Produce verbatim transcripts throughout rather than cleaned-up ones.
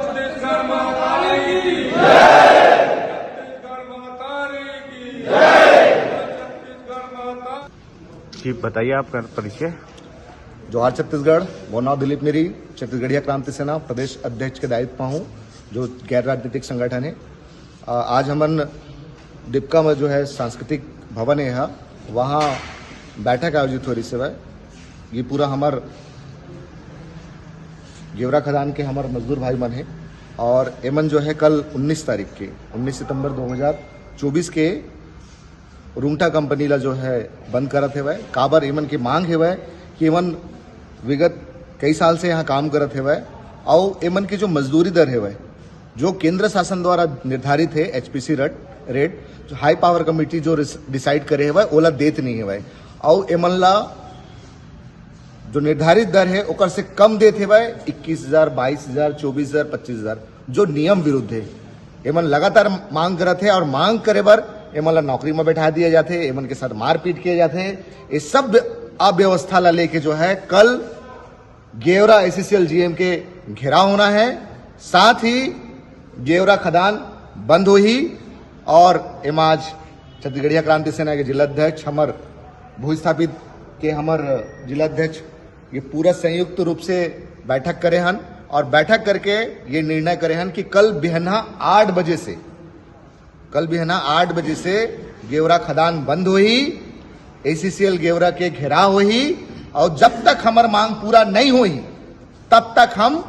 छत्तीसगढ़ माता की जय। छत्तीसगढ़ माता की जय। छत्तीसगढ़ माता। जी, बताइए आपका परिचय। जोहार छत्तीसगढ़। मोर नाम दिलीप नेरी, छत्तीसगढ़िया क्रांति सेना प्रदेश अध्यक्ष के दायित्व में हूँ, जो गैर राजनीतिक संगठन है। अ, आज हमन दीपका में जो है सांस्कृतिक भवन है, वहाँ बैठक आयोजित हो रही है। ये पूरा हमर गेवरा खदान के हमर मजदूर भाई मन है, और एमन जो है कल उन्नीस तारीख के, उन्नीस सितंबर दो हज़ार चौबीस के रुंगटा कंपनी ला जो है बंद करत हेवय। काबर एमन के मांग हेवय कि एमन विगत कई साल से यहाँ काम करत हेवय, अउ एमन के जो मजदूरी दर हेवय, जो केंद्र शासन द्वारा निर्धारित है, एचपीसी रेट, रेट, जो हाई पावर कमेटी जो रिस-, डिसाइड करे हेवय, ओला देत नहीं हेवय, अउ एमन ला जो निर्धारित दर है, ओकर से कम देत हेवय, इक्कीस हजार, बाईस हजार, चौबीस हजार, पच्चीस हजार, जो नियम विरुद्ध है। एमन लगातार मांग करत है और मांग करे बर एमन ला नौकरी में बैठा दिया जाथे, एमन के साथ मारपीट किया जाथे। ये सब अव्यवस्था ला लेके जो है कल गेवरा एसईसीएल जीएम के घेराव होना है, साथ ही गेवरा खदान बंद होही। और एमा आज छत्तीसगढ़िया क्रांति सेना के जिला अध्यक्ष, हमर भूस्थापित के हमर जिला अध्यक्ष, ये पूरा संयुक्त रूप से बैठक करे हन और बैठक करके ये निर्णय करे हन कि कल बिहन्हा आठ बजे से, कल बिहन्हा आठ बजे से गेवरा खदान बंद होही, एसईसीएल गेवरा के घेराव होही, और जब तक हमर मांग पूरा नहीं होही, तब तक हम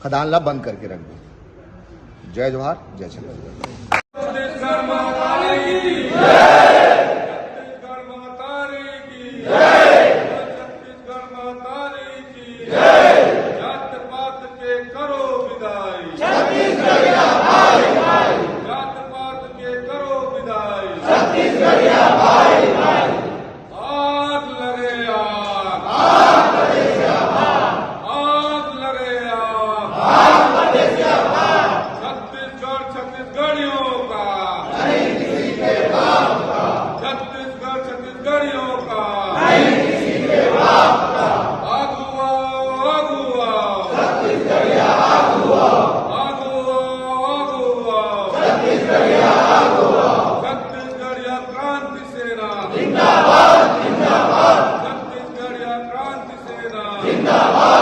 खदान ला बंद करके रख दो। जय जोहार, जय छत्तीसगढ़। छत्तीसगढ़ माता की जय। छत्तीसगढ़ माता की जय। छत्तीसगढ़ माता की जय। जात पात के करो विदाई। छत्तीसगढ़िया भाई भाई। जात पात के करो विदाई। छत्तीसगढ़िया भाई भाई। आग लगे आग। आग लगे आग। छत्तीसगढ़ छत्तीसगढ़ियों का। छत्तीसगढ़ छत्तीसगढ़ियों का। आगू आओ, आगू आओ। आगू आओ, आगू आओ। छत्तीसगढ़िया क्रांति सेना जिंदाबाद, जिंदाबाद। छत्तीसगढ़िया क्रांति सेना जिंदाबाद,